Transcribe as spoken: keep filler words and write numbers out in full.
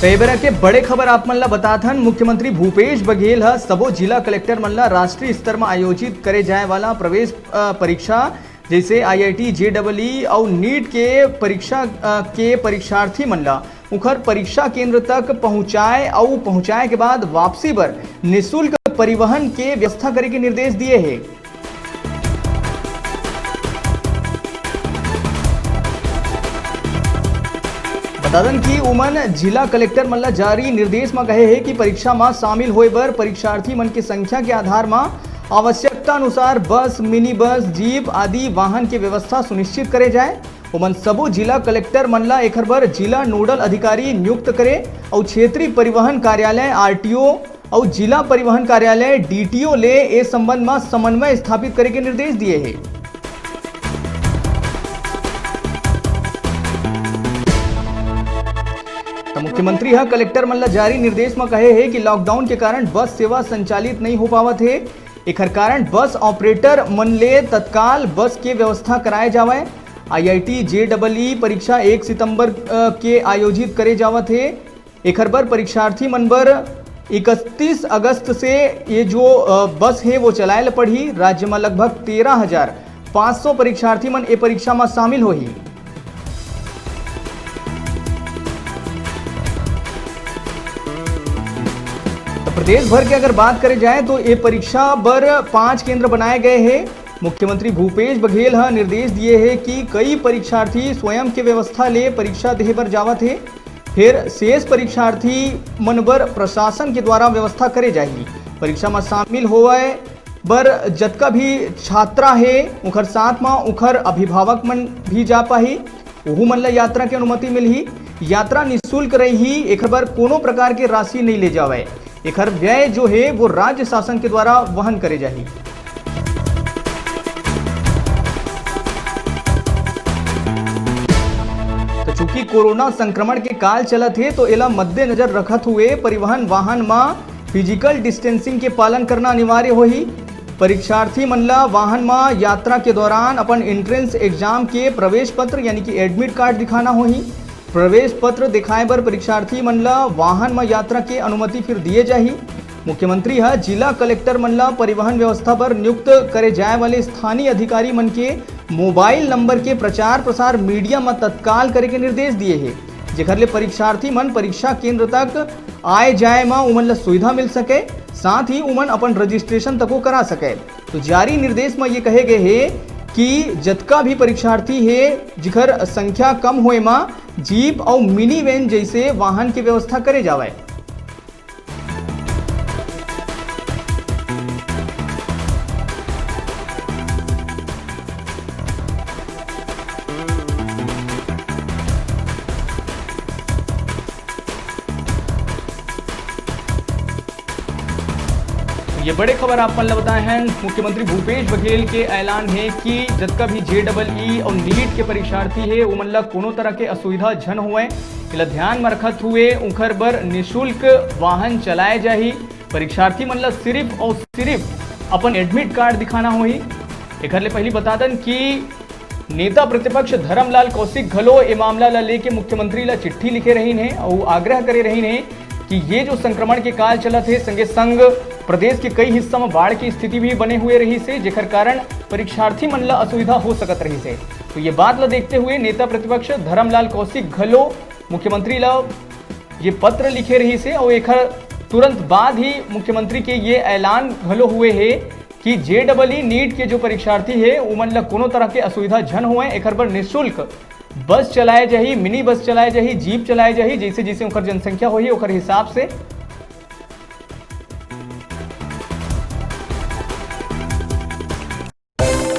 ए बेरा के बड़े खबर आप मन ला बतात हन। मुख्यमंत्री भूपेश बघेल ह सबो जिला कलेक्टर मन ला राष्ट्रीय स्तर म आयोजित करे जाए वाला प्रवेश, अ, परीक्षा, जैसे आई आई टी जे डबल ई अउ नीट के परीक्षा, अ, के परीक्षार्थी मन ला उखर परीक्षा केंद्र तक पहुंचाए अउ पहुंचाए के बाद वापसी बर निशुल्क परिवहन के व्यवस्था करे के निर्देश दिए हे। बता दन कि उमन जिला कलेक्टर मन ला जारी निर्देश म कहे हे कि परीक्षा म शामिल होए बर परीक्षार्थी मन के संख्या के आधार म आवश्यकता अनुसार बस, मिनी बस, जीप आदि वाहन के व्यवस्था सुनिश्चित करे जाए। उमन सबो जिला कलेक्टर मन ला एखर बर जिला नोडल अधिकारी नियुक्त करे अउ क्षेत्रीय परिवहन कार्यालय, आर टी ओ, अउ जिला परिवहन कार्यालय, डी टी ओ, ले ए संबंध म समन्वय स्थापित करे के निर्देश दिए हे। त मुख्यमंत्री ह कलेक्टर मन ल जारी निर्देश म कहे हे कि लॉकडाउन के कारण बस सेवा संचालित नइ हो पावत हे। एखर कारण बस ऑपरेटर मन ले तत्काल बस के व्यवस्था कराए जावय। आई आई टी जे डबल ई परीक्षा एक सितंबर, अ, के आयोजित करे जावत हे। एखर बर परीक्षार्थी मन बर इकतीस अगस्त से ये जो, अ, बस हे, वो चलाए ल पड़ही। राज्य म लगभग तेरह हजार पाँच सौ परीक्षार्थी मन ए परीक्षा म शामिल होही। तो प्रदेश भर के अगर बात करे जाए तो ये परीक्षा बर पांच केंद्र बनाए गए हे। मुख्यमंत्री भूपेश बघेल ह निर्देश दिए हे कि कई परीक्षार्थी स्वयं के व्यवस्था ले परीक्षा देहे बर जावत हे। फिर शेष परीक्षार्थी मन बर प्रशासन के द्वारा व्यवस्था करे जाही। परीक्षा म शामिल होवय बर जतका भी छात्रा हे, उखर साथ म उखर अभिभावक मन भी जा पाही। ओहू मन ल यात्रा के अनुमति मिलही। यात्रा निशुल्क रही, एखर बर कोनो प्रकार के राशि नइ ले जावय। एखर व्यय जो हे, वो राज्य शासन के द्वारा वहन करे जाही। तो चूंकि कोरोना संक्रमण के काल चलत हे, तो एला मद्देनजर रखत हुए परिवहन वाहन म फिजिकल डिस्टेंसिंग के पालन करना अनिवार्य होही। परीक्षार्थी मन ला वाहन म यात्रा के दौरान अपन एंट्रेंस एग्जाम के प्रवेश पत्र यानी कि एडमिट कार्ड दिखाना होही। प्रवेश पत्र दिखाए बर परीक्षार्थी मन ला वाहन म यात्रा के अनुमति फिर दिए जाही। मुख्यमंत्री ह जिला कलेक्टर मन ला परिवहन व्यवस्था बर नियुक्त करे जाए वाले स्थानीय अधिकारी मन के मोबाइल नंबर के प्रचार प्रसार मीडिया म तत्काल करे के निर्देश दिए हे, जेखर ले परीक्षार्थी मन परीक्षा केंद्र तक आए जाए म उमन ल सुविधा मिल सके, साथ ही उमन अपन रजिस्ट्रेशन तको करा सके। तो जारी निर्देश म ये कहे गए हे कि जतका भी परीक्षार्थी हे, जिखर संख्या कम होए म जीप अउ मिनी वैन जैसे वाहन के व्यवस्था करे जावय। ये बड़े खबर आप मन ल बताए हैं। मुख्यमंत्री भूपेश बघेल के ऐलान हे कि जतका भी जे डबल ई अउ नीट के परीक्षार्थी हे, उमन ल कोनो तरह के असुविधा झन होवय। एला ध्यान म रखत हुए उंखर बर निशुल्क वाहन चलाए जाही। परीक्षार्थी मन ल सिर्फ अउ सिर्फ अपन एडमिट कार्ड दिखाना होही। एखर ले पहिली बता दन कि नेता प्रतिपक्ष धरमलाल कौशिक घलो ए मामला ल लेके मुख्यमंत्री ल चिट्ठी लिखे रहिन हे अउ आग्रह करे रहिन हे कि ये जो संक्रमण के काल चलत हे, संगे संग प्रदेश के कई हिस्सा म बाढ़ की स्थिति भी बने हुए रहिस हे, जेकर कारण परीक्षार्थी मन ल असुविधा हो सकत रहिस हे। तो ये बात ल देखते हुए नेता प्रतिपक्ष धरमलाल कौशिक घलो मुख्यमंत्री ल ये पत्र लिखे रहिस हे अउ एखर तुरंत बाद ही मुख्यमंत्री के ये ऐलान घलो हुए हे कि जे डबल ई नीट के जो परीक्षार्थी हे, उमन ल कोनो तरह के असुविधा झन होवय, एखर बर निशुल्क बस चलाए जाही, मिनी बस चलाए जाही, जीप चलाए जाही, जैसे जैसे ओकर जनसंख्या होही, ओकर हिसाब से।